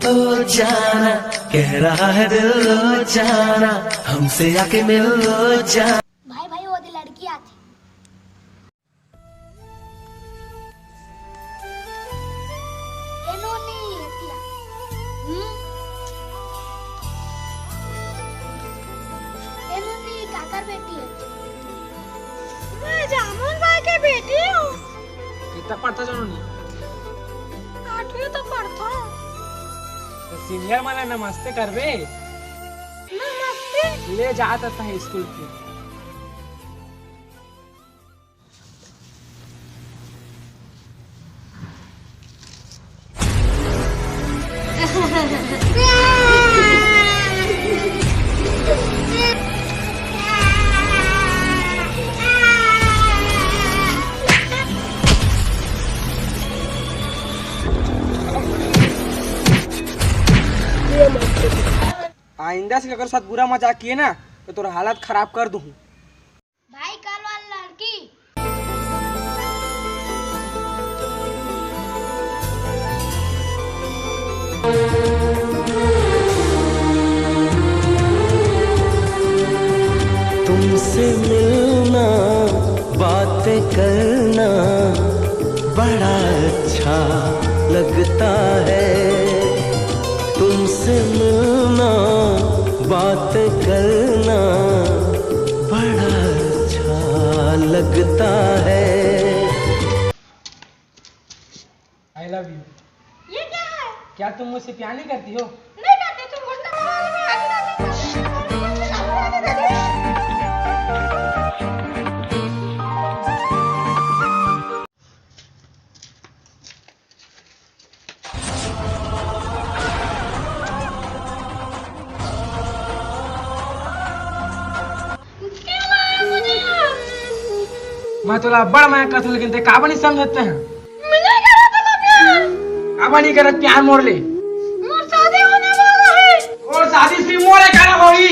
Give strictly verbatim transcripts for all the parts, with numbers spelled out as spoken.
लो जाना, कह रहा है दिल, लो जाना, हमसे आके मिल लो जाना। भाई, भाई, वो दे लड़की आथे। ए नोनी, एतिया। हम्म? ए नोनी, काकर बेटी हे? मैं जामुन भाई के बेटी हूँ। कितना पढ़ता जानू नी? आठवीं तो पढ़ता हूँ। तो सीनियर मन ला नमस्ते करबे। नमस्ते। ले जात रहता है स्कूल के। आइंदा से अगर साथ बुरा मजाक किए ना, तो तोर हालत खराब कर दूँ। भाई, कल वाला लड़की। तुमसे मिलना, बातें करना बड़ा अच्छा लगता है। तुमसे मिलना, बातें करना बड़ा अच्छा लगता है। I love you। ये क्या है? क्या तुम मुझसे प्यार नहीं करती हो? नहीं करती, तुम घुटना बना लो, मैं आगे ना देखो। मैं तोला बड़ मया करथों, लेकिन ते काबर नहीं समझते हैं? मैं नहीं करत हूँ प्यार। काबर नहीं करत प्यार मोर ले? मोर शादी होने वाला है। और शादी सिर्फ मोरे करा होई।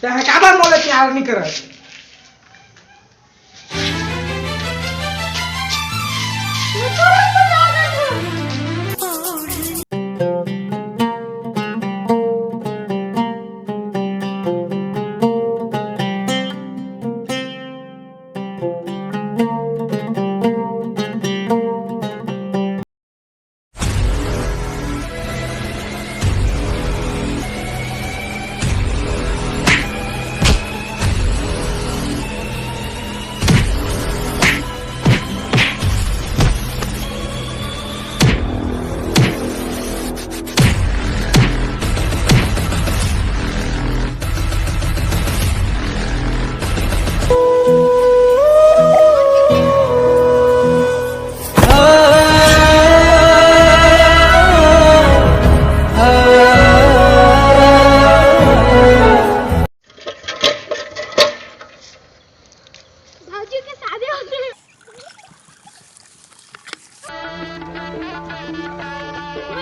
ते काबर मोर ले प्यार नहीं करत? भाजी के शादी होने।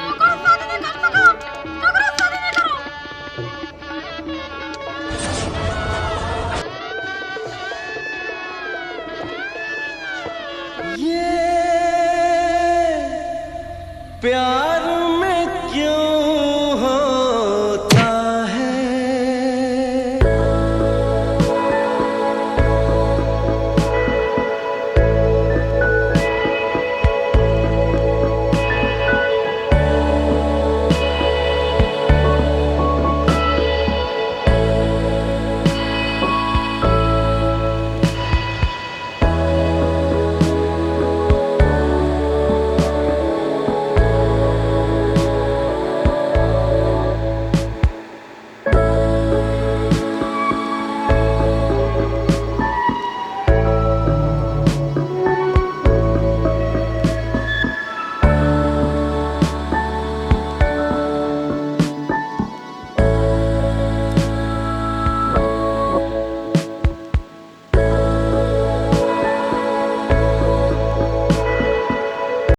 ओकरो शादी नहीं कर सको, ओकरो शादी नहीं करो। ये प्यार